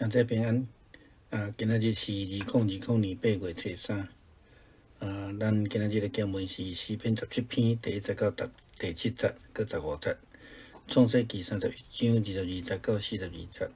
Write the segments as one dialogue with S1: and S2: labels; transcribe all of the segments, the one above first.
S1: 兄弟平安，啊，今仔日是2020年8月初三，啊，咱今仔日的經文是詩篇17篇第1節到第7節，閣15節，創世記31章22節到42節，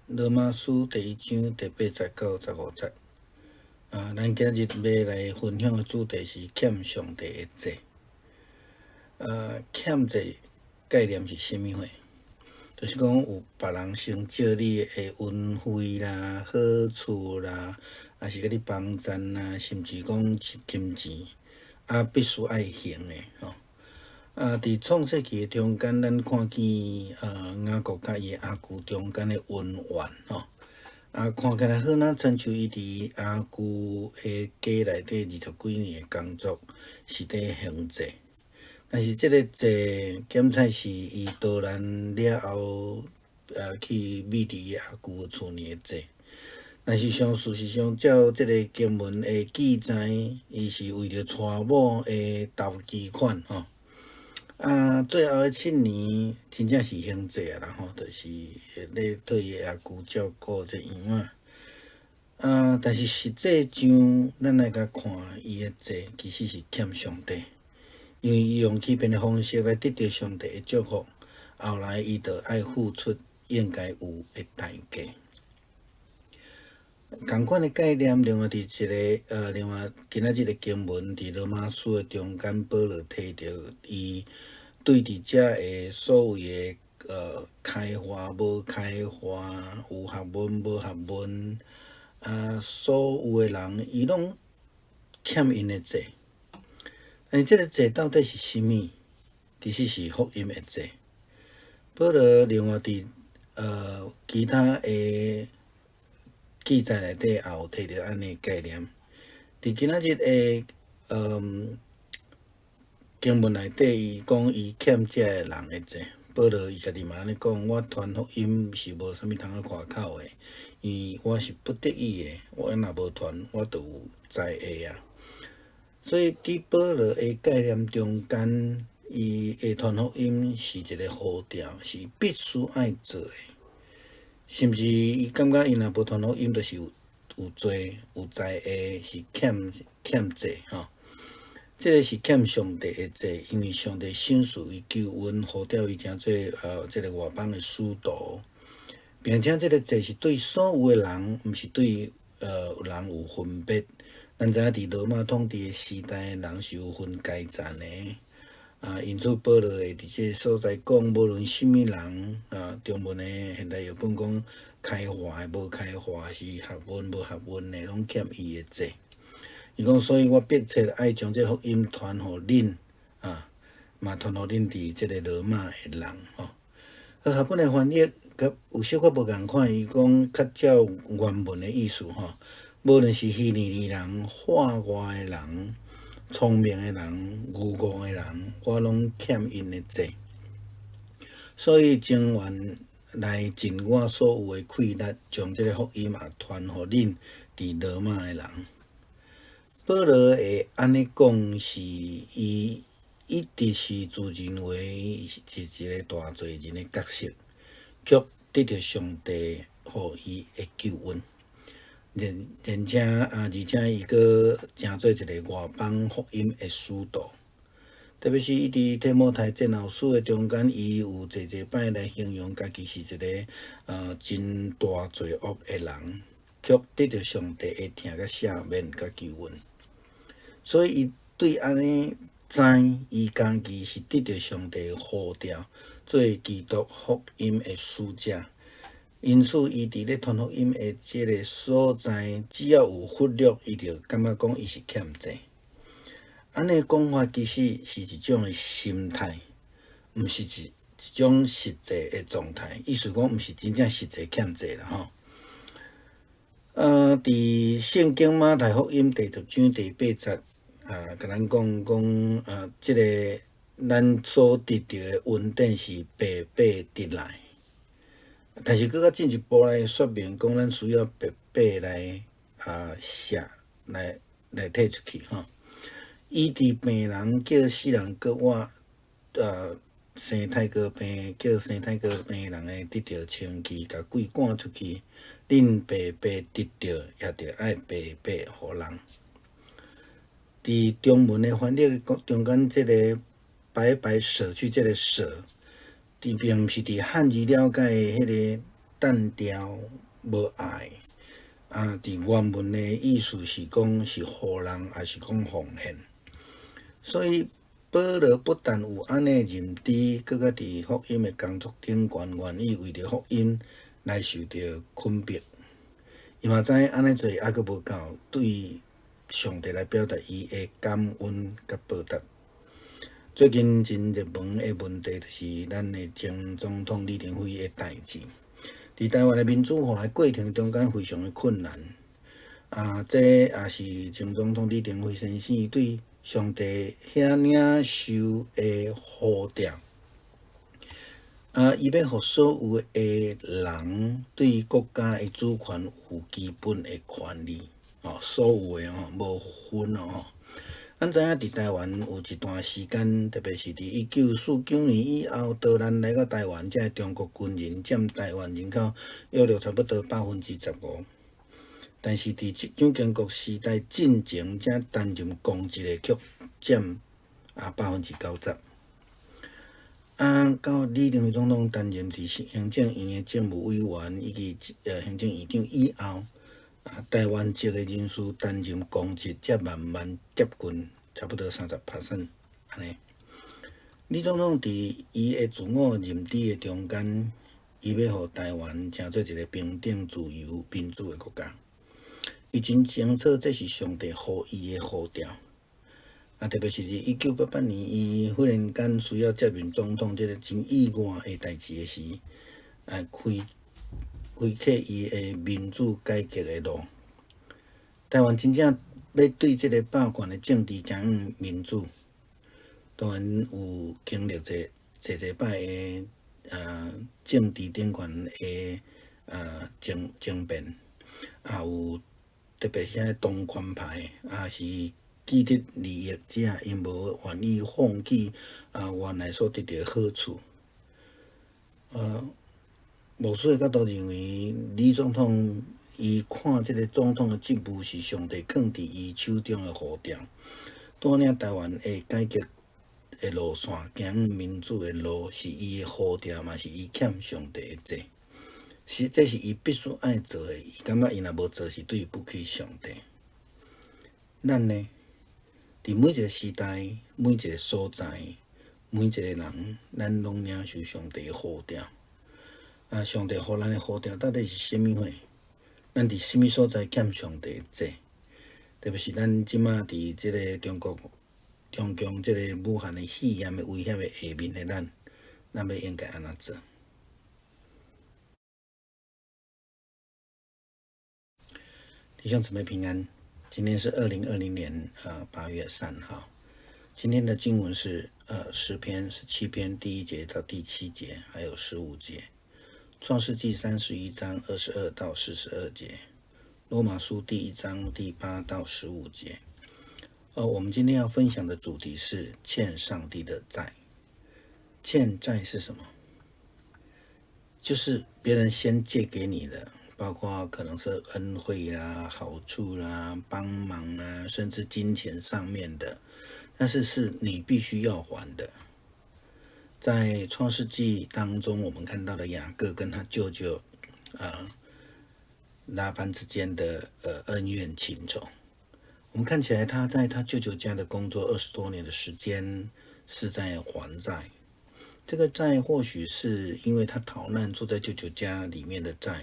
S1: 羅馬書第1章第8節到15節。啊，咱今仔日欲來分享的主題是欠上帝的債。啊，欠債概念是啥物貨？就是講有別人先借你的恩惠啦、好處啦，抑是共你幫贊啦，甚至講金錢，啊，必須愛還的吼。啊，佇創世記的中間，咱看見啊雅各佮伊的阿舅中間的恩怨吼。啊，看起來好若親像伊佇阿舅的家內底二十幾年的工作是佇還債。但是這个債檢採是伊逃難了後，去覕佇伊阿舅的厝裡的債。但是上事實上，照這个經文的記載，伊是為著娶某的頭期款吼。啊，最後的7年真正是還債啊啦吼，就是咧替伊阿舅照顧這樣仔。啊，但是實際上，咱來共看伊的債，其實是欠上帝。因為伊用欺騙的方式來得著上帝的祝福，後來伊就愛付出應該有的代價。仝款的概念，另外佇一个，另外今仔日的經文佇羅馬書的中間，保羅提著伊對佇遮的所謂的開化無開化，有學問無學問，啊，所有的人伊攏欠𪜶的債。但是這个債到底是啥物？其實是福音的債。保羅另外佇其他的記載內底也有提著按呢概念。佇今仔日的經文內底，伊講伊欠遮个人的債。保羅伊家己嘛按呢講，我傳福音是無啥物通好誇口的，因為我是不得已的，我若無傳，我就有災禍啊。所以，佇保羅的概念中間，伊的傳福音是一个呼召，是必須愛做的。甚至伊感覺伊若無傳福音，就是有罪、有災禍，是欠債吼。這个是欠上帝的債，因為上帝賞賜伊救恩，呼召伊成做這个外邦的使徒，並且這个債是對所有的人，毋是對人有分別。咱知影佇羅馬統治的時代，人是有分階層的，啊，因此保羅會佇這个所在講，無論啥物人，啊，中文的現代譯本講開化的、無開化，是學問無學問的，攏欠伊的債。伊講，所以我迫切愛將這福音傳予恁，啊，嘛傳予恁佇這个羅馬的人，吼。和合本的翻譯，佮有小可無仝款，伊講較照原文的意思，吼。無論是希利尼人、化外的人、聰明的人、愚戇的人，我攏欠𪜶的債，所以情願來盡我所有的氣力，將這个福音也傳予恁佇羅馬的人。保羅會按呢講，是伊一直是自認為是一個大罪人的角色，卻得著上帝予伊的救恩。然且啊，而且伊閣成做一个外邦福音的使徒，特別是伊佇提摩太前後書的中間，伊有濟濟擺來形容家己是一个真大罪惡的人，卻得著上帝的疼佮赦免佮救恩。所以伊對按呢知，伊家己是得著上帝的呼召，做基督福音的使者。因此，伊佇咧傳福音的這个所在，只要有忽略，伊就感覺講伊是欠債。按呢講法其實是一種的心態，毋是一種實際的狀態。意思講，毋是真正實際欠債啦吼。佇聖經馬太福音第10章第8節啊，共咱講講啊，這个咱所得著的恩典是白白得來。但是，閣較進一步來說明，講咱需要白白來啊捨來退出去吼。醫治病人，叫死人閣活，生泰哥病，叫生泰哥病的人會得著清氣，共鬼趕出去。恁白白得著，也著愛白白予人。佇中文的翻譯中間，這个白白捨去，這个捨，佇並毋是佇漢字了解的彼个單調無愛。啊，佇原文的意思是講是予人，抑是講奉獻。所以保羅不但有按呢認知，閣較佇福音的工作頂懸願意為著福音來受著捆縛。伊嘛知按呢做猶閣無夠，對上帝來表達伊的感恩佮報答。最近真熱門的問題就是咱的前總統李登輝的代誌，佇台灣的民主化的過程中間非常的困難。啊，這也是前總統李登輝先生對上帝遐領受的呼召。啊，伊欲予所有的人對國家的主權有基本的權利，哦，所有的吼，無分哦吼。咱知影佇台灣有一段時間，特別是佇1949年以後，荷蘭來到台灣，這个中國軍人佔台灣人口約略差不多15%。但是佇蔣經國時代進前，才擔任公職的卻佔90%。啊，到李登輝總統擔任佇行政院的政務委員以及行政院長以後，啊，台灣籍的人士擔任公職，才慢慢接近差不多30% 按呢。李總統佇伊的自我認知的中間，伊欲予台灣成做一个平等、自由、民主的國家。伊真清楚，這是上帝予伊的呼召。啊，特別是佇1988年，伊忽然間需要接任總統這个真意外的代誌的時，啊，開啟伊的民主改革的路。台灣真正欲對這个霸權的政治走向民主，當然有經歷濟濟濟擺的政治頂懸的爭辯，也有特別遐當權派，也是既得利益者，𪜶無願意放棄原來所得著的好處。牧師的角度認為，李總統伊看這个總統的職務是上帝囥佇伊手中的呼召，帶領台灣的改革的路線，走向民主的路，是伊的呼召，嘛是伊欠上帝的債。是，這是伊必須愛做的。伊感覺伊若無做，是對不起上帝。咱呢？佇每一个時代、每一个所在、每一个人，咱攏領受上帝的呼召。啊，上帝予咱的呼召到底是啥物貨？咱佇啥物所在欠上帝的債？特別是咱這馬佇這个中國中共這个武漢的肺炎的威脅的下面的咱，咱欲應該按怎做？弟兄姊妹平安。今天是2020年8月3號。今天的經文是詩篇17篇第一節到第七節，還有15節。創世紀31章22到42節，羅馬書第一章第8到15節。我們今天要分享的主題是欠上帝的債。欠債是什麼？就是別人先借給你的。包括可能是恩惠啦、好處啦、幫忙啊，甚至金錢上面的，但是是你必須要還的。在創世紀當中，我們看到了雅各跟他舅舅拉班之間的恩怨情仇。我們看起來他在他舅舅家的工作20多年的時間是在還債，這個債或許是因為他逃難住在舅舅家裡面的債。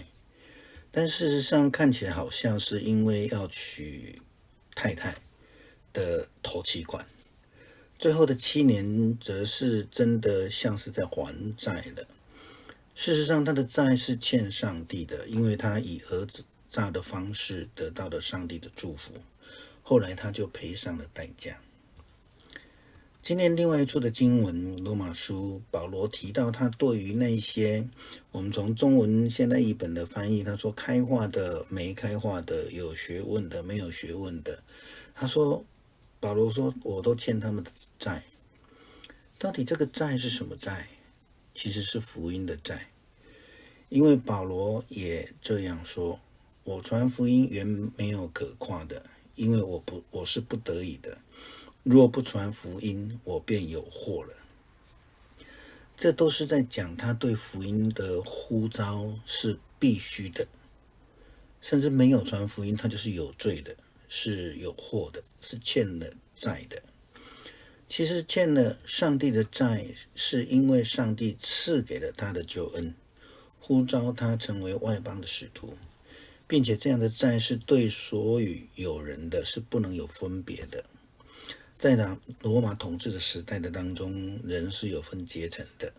S1: 但事實上看起來好像是因為要娶太太的頭期款，最後的7年則是真的像是在還債了。事實上，他的債是欠上帝的，因為他以訛詐的方式得到了上帝的祝福，後來他就賠上了代價。今天另外一處的經文《羅馬書》，保羅提到他對於那些我們從中文現代譯本的翻譯，他說開化的、沒開化的、有學問的、沒有學問的，他說保羅說我都欠他們的債。到底這個債是什麼債？其實是福音的債。因為保羅也這樣說：我傳福音原沒有可誇的，因為我不我是不得已的。若不傳福音，我便有禍了。這都是在講他對福音的呼召是必須的，甚至沒有傳福音，他就是有罪的，是有禍的，是欠了債的。其實欠了上帝的債，是因為上帝賜給了他的救恩，呼召他成為外邦的使徒，並且這樣的債是對所有人的，是不能有分別的。在那羅馬統治的時代的當中，人是有分階層的，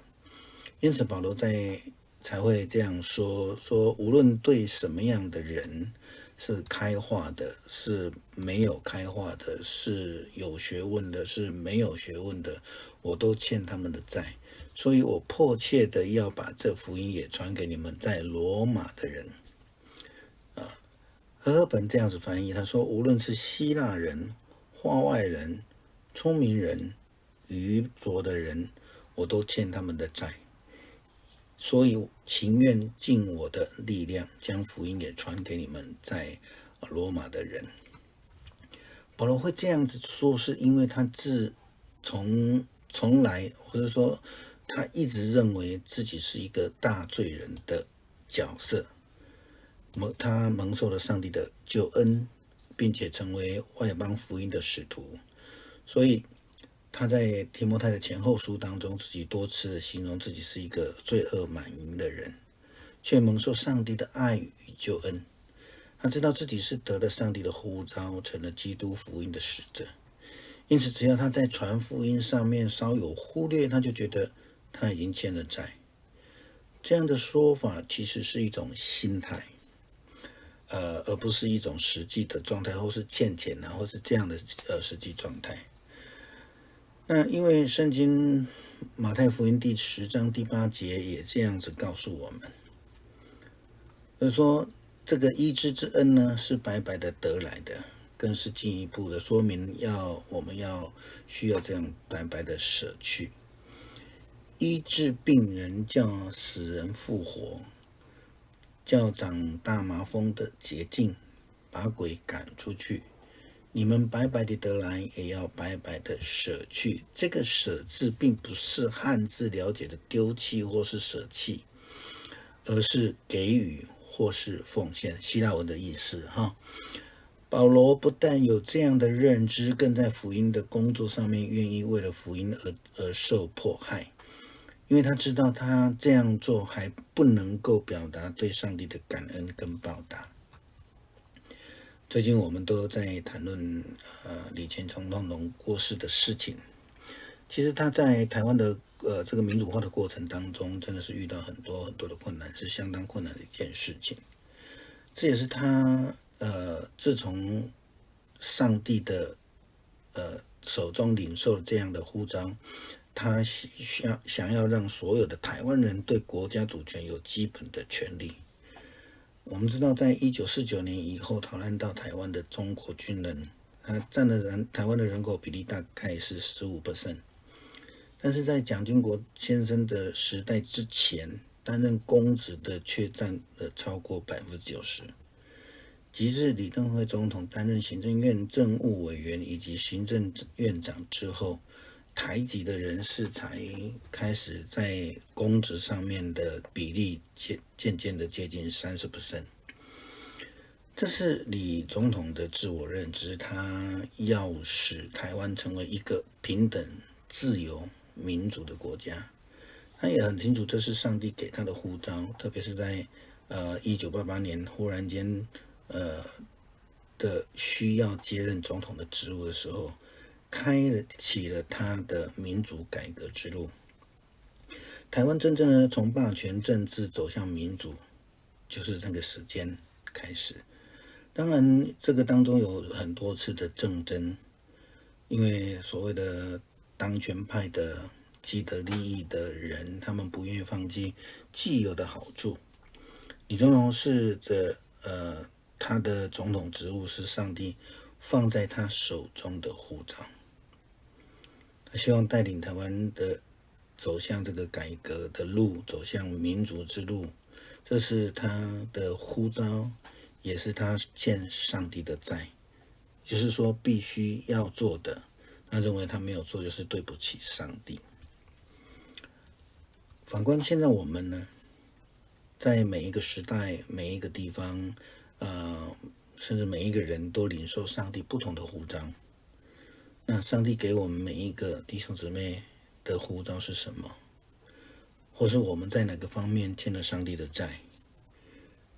S1: 因此保羅在才會這樣說：說無論對什麼樣的人，是開化的，是沒有開化的，是有學問的，是沒有學問的，我都欠他們的債，所以我迫切的要把這福音也傳給你們在羅馬的人。啊，和合本這樣子翻譯，他說：無論是希臘人、化外人、聰明人、愚拙的人，我都欠他們的債，所以情願盡我的力量，將福音也傳給你們在羅馬的人。保羅會這樣子說，是因為他自從從來，或者說他一直認為自己是一個大罪人的角色，他蒙受了上帝的救恩，並且成為外邦福音的使徒，所以他在提摩太的前後書當中，自己多次形容自己是一個罪惡滿盈的人，卻蒙受上帝的愛與救恩。他知道自己是得了上帝的呼召，成了基督福音的使者。因此，只要他在傳福音上面稍有忽略，他就覺得他已經欠了債。這樣的說法其實是一種心態，而不是一種實際的狀態，或是欠錢啊，或是這樣的實際狀態。那因為聖經馬太福音第10章第8節也這樣子告訴我們，就是說這個醫治之恩呢是白白的得來的，更是進一步的說明要我們要需要這樣白白的捨去。醫治病人，叫死人復活，叫長大麻風的潔淨，把鬼趕出去。你們白白的得來，也要白白的捨去。這個“捨”字，並不是漢字了解的丟棄或是捨棄，而是給予或是奉獻。希臘文的意思，哈。保羅不但有這樣的認知，更在福音的工作上面願意為了福音而受迫害，因為他知道他這樣做還不能夠表達對上帝的感恩跟報答。最近我們都在談論李前總統過世的事情。其實他在台灣的這個民主化的過程當中，真的是遇到很多很多的困難，是相當困難的一件事情。這也是他自從上帝的手中領受這樣的呼召，他想想要讓所有的台灣人對國家主權有基本的權利。我們知道，在1949年以後逃難到台灣的中國軍人，他佔的人台灣的人口比例大概是15%。但是在蔣經國先生的時代之前，擔任公職的卻佔了超過90%。及至李登輝總統擔任行政院政務委員以及行政院長之後，台籍的人士才開始在公職上面的比例漸漸漸的接近30%。這是李總統的自我認知，他要使台灣成為一個平等、自由、民主的國家。他也很清楚，這是上帝給他的呼召，特別是在1988年忽然間的需要接任總統的職務的時候，開啟了他的民主改革之路。台灣真正的從霸權政治走向民主，就是那個時間開始。當然，這個當中有很多次的政爭，因為所謂的當權派的既得利益的人，他們不願意放棄既有的好處。李總統是這他的總統職務是上帝放在他手中的護照。他希望帶領台灣的走向這個改革的路，走向民主之路，這是他的呼召，也是他欠上帝的債，就是說必須要做的。他認為他沒有做，就是對不起上帝。反觀現在我們呢，在每一個時代、每一個地方，甚至每一個人都領受上帝不同的呼召。那上帝給我們每一個弟兄姊妹的呼召是什麼？或是我們在哪個方面欠了上帝的債？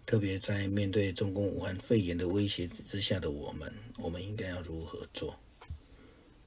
S1: 特別在面對中共武漢肺炎的威脅之下的我們，我們應該要如何做？